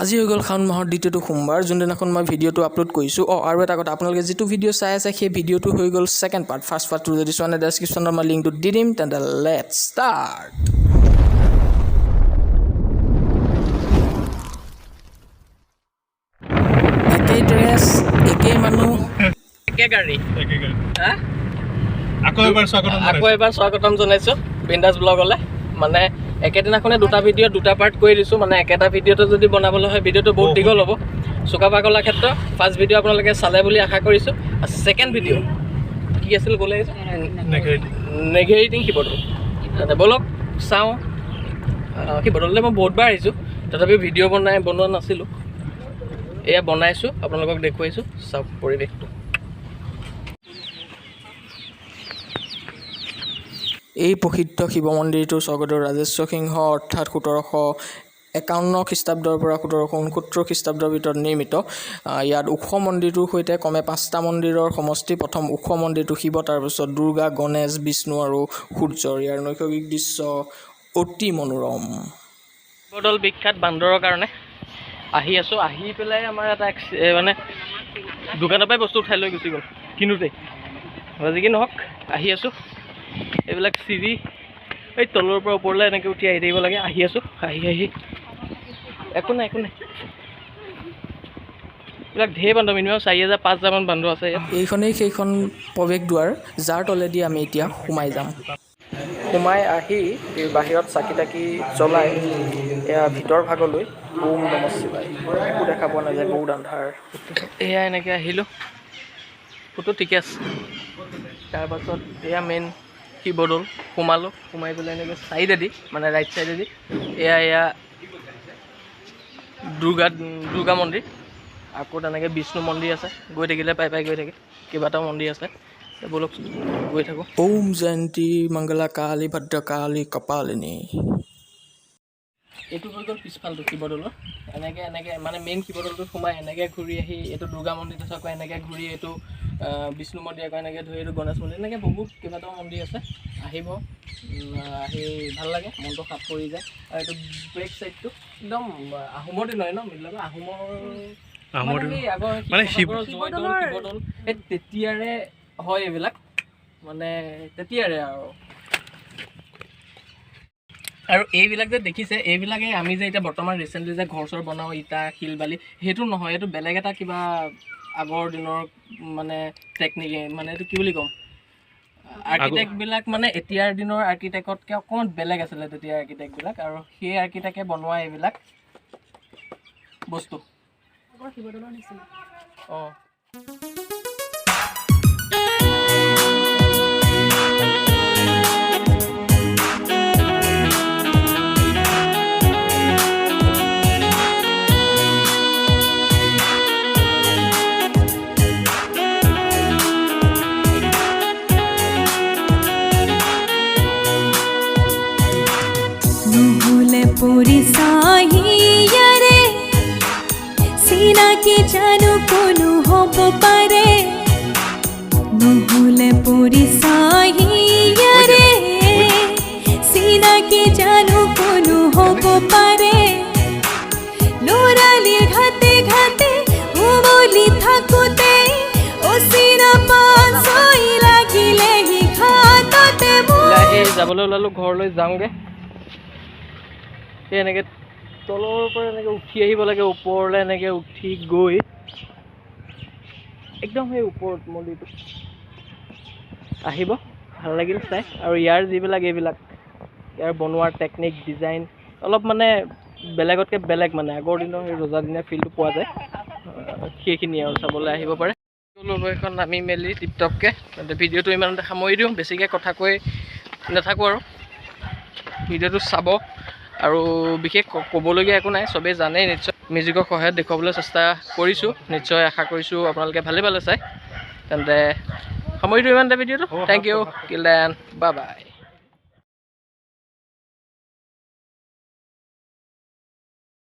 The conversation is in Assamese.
আজি হৈ গ'ল শাওণ মাহৰ দ্বিতীয়টো সোমবাৰ, যোনদিনাখন মই ভিডিঅ'টো আপলোড কৰিছোঁ। অঁ, আৰু এটা কথা, আপোনালোকে যিটো ভিডিঅ' চাই আছে সেই ভিডিঅ'টো হৈ গ'ল ছেকেণ্ড পাৰ্ট। ফাৰ্ষ্ট পাৰ্টটো যদি চোৱা নাই, ডেছক্ৰিপশ্যনত মই লিংকটো দি দিম। তেন্তে let's start. একেই ড্ৰেছ, একেই মানুহ, একে গাড়ী। একে গাড়ী। হা। আকৌ এবাৰ স্বাগতম। আকৌ এবাৰ স্বাগতম জনাইছোঁ বিন্দাছ ব্লগলৈ। মানে একেদিনাখনে দুটা ভিডিঅ' দুটা পাৰ্ট কৰি দিছোঁ। মানে একেটা ভিডিঅ'টো যদি বনাবলৈ হয়, ভিডিঅ'টো বহুত দীঘল হ'ব। চুকাফা কলাক্ষেত্ৰ ফাৰ্ষ্ট ভিডিঅ' আপোনালোকে চালে বুলি আশা কৰিছোঁ। ছেকেণ্ড ভিডিঅ' কি আছিল ক'লে? নেঘেৰিটিং। নেঘেৰিটিং শিৱদৌল। তাতে ব'লক চাওঁ। শিৱদৌললৈ মই বহুতবাৰ আহিছোঁ, তথাপিও ভিডিঅ' বনোৱা নাছিলোঁ। এয়া বনাইছোঁ, আপোনালোকক দেখুৱাইছোঁ। চাওক পৰিৱেশটো। এই প্ৰসিদ্ধ শিৱ মন্দিৰটো স্বৰ্গদেউ ৰাজেশ্বৰ সিংহ অৰ্থাৎ 1751 খ্ৰীষ্টাব্দৰ পৰা 1769 খ্ৰীষ্টাব্দৰ ভিতৰত নিৰ্মিত। ইয়াত ওখ মন্দিৰটোৰ সৈতে কমে পাঁচটা মন্দিৰৰ সমষ্টি। প্ৰথম ওখ মন্দিৰটো শিৱ, তাৰপিছত দুৰ্গা, গণেশ, বিষ্ণু আৰু সূৰ্যৰ। ইয়াৰ নৈসৰ্গিক দৃশ্য অতি মনোৰম। শিৱদৌল বিখ্যাত বান্দৰৰ কাৰণে। আহি আছোঁ, আহি পেলাই আমাৰ এটা মানে দোকানৰ পৰাই বস্তু উঠাই লৈ গুচি গ'ল কিনোতেই। যি কি নহওক, আহি আছোঁ। এইবিলাক চিৰি, এই তলৰ পৰা ওপৰলৈ এনেকৈ উঠি আহি থাকিব লাগে। আহি আছোঁ, আহি আহি একো নাই, একো নাই। এইবিলাক ঢেৰ বান্দৰ, মিনিমাম 4000 5000মান বান্দৰ আছে ইয়াত। এইখনেই সেইখন প্ৰৱেশদ্বাৰ, যাৰ তলেদি আমি এতিয়া সোমাই যাম। সোমাই আহি এই বাহিৰত চাকি তাকি জ্বলাই এয়া ভিতৰ ভাগলৈ। ওম নম শিৱায়। একো দেখা পোৱা নাযায়, বহুত আন্ধাৰ। এয়া এনেকৈ আহিলোঁ, ফটো ঠিকে আছে। তাৰপাছত এয়া মেইন শিৱদৌল সোমালোঁ। সোমাই পেলাই এনেকৈ চাইডেদি, মানে ৰাইট চাইডেদি এয়া এয়া দুৰ্গা দুৰ্গা মন্দিৰ, আকৌ তেনেকৈ বিষ্ণু মন্দিৰ আছে। গৈ থাকিলে পাই পাই গৈ থাকে, কেইবাটাও মন্দিৰ আছে। ব'লকচোন, গৈ থাকোঁ। ওম জয়ন্তী মংগলা কালী ভদ্ৰকালী কপালিনী। এইটো হৈ গ'ল পিছফালটো শিৱদৌলৰ। এনেকৈ এনেকৈ মানে মেইন শিৱদৌলটোত সোমাই এনেকৈ ঘূৰি আহি এইটো দুৰ্গা মন্দিৰটো আছে, আকৌ এনেকৈ ঘূৰি এইটো বিষ্ণু মন্দিৰ, আকৌ এনেকৈ ধৰি এইটো গণেশ মন্দিৰ, এনেকৈ বহুত কেইবাটাও মন্দিৰ আছে। আহিব, আহি ভাল লাগে, মনটো সাত পৰি যায়। আৰু এইটো বেক চাইডটো একদম আহোমৰ দিনৰে ন মিডিলৰ আহোমৰ আহোমৰ মানে দিনৰ। সেই আগৰ মানে শিৱসাগৰৰ জয়দৌল, শিৱদৌল এই তেতিয়াৰে হয় এইবিলাক, মানে তেতিয়াৰে আৰু। আৰু এইবিলাক যে দেখিছে, এইবিলাকে আমি যে এতিয়া বৰ্তমান ৰিচেণ্টলি যে ঘৰ চৰ বনাওঁ ইটা শিল বালি, সেইটো নহয়। এইটো বেলেগ এটা কিবা আগৰ দিনৰ মানে টেকনিক, মানে এইটো কি বুলি ক'ম, আৰ্কিটেক্টবিলাক মানে এতিয়াৰ দিনৰ আৰ্কিটেক্টতকৈ অকণমান বেলেগ আছিলে তেতিয়া আৰ্কিটেক্টবিলাক, আৰু সেই আৰ্কিটেক্টে বনোৱা এইবিলাক বস্তু। আগৰ শিৱদৌলৰ নিচিনা। অঁ। নহ'লে পৰিচয় চিনাকি জানো কোনো হ'ব পাৰে? নহ'লে পৰিচয় চিনাকি জানো কোনো হ'ব পাৰে? ল'ৰালিৰ ঘাটে ঘাটে উমলি থাকোঁতে অচিনা পাচৈ লাগিলেহি ঘাটতে মোৰ। ওলাই আহি যাবলৈ ওলালোঁ, ঘৰলৈ যাওঁগৈ। সেই এনেকৈ তলৰ পৰা এনেকৈ উঠি আহিব লাগে ওপৰলৈ, এনেকৈ উঠি গৈ একদম সেই ওপৰত মন্দিৰটো। আহিব, ভাল লাগিল চাই। আৰু ইয়াৰ যিবিলাক এইবিলাক ইয়াৰ বনোৱাৰ টেকনিক, ডিজাইন অলপ মানে বেলেগতকৈ বেলেগ, মানে আগৰ দিনৰ সেই ৰজাদিনীয়া ফিলটো পোৱা যায়। সেইখিনিয়ে আৰু চাবলৈ আহিব পাৰে। গ'লো এখন নামি মেলি টিপটপকৈ। তেন্তে ভিডিঅ'টো ইমানতে সামৰি দিওঁ, বেছিকৈ কথা কৈ নাথাকোঁ। আৰু ভিডিঅ'টো চাব, আৰু বিশেষ ক'বলগীয়া একো নাই, চবেই জানেই নিশ্চয়। মিউজিকৰ সহায়ত দেখুৱাবলৈ চেষ্টা কৰিছোঁ, নিশ্চয় আশা কৰিছোঁ আপোনালোকে ভালেই পালে চাই। তেন্তে সামৰি দিওঁ ইমানতে ভিডিঅ'টো। Thank you, till then, bye bye.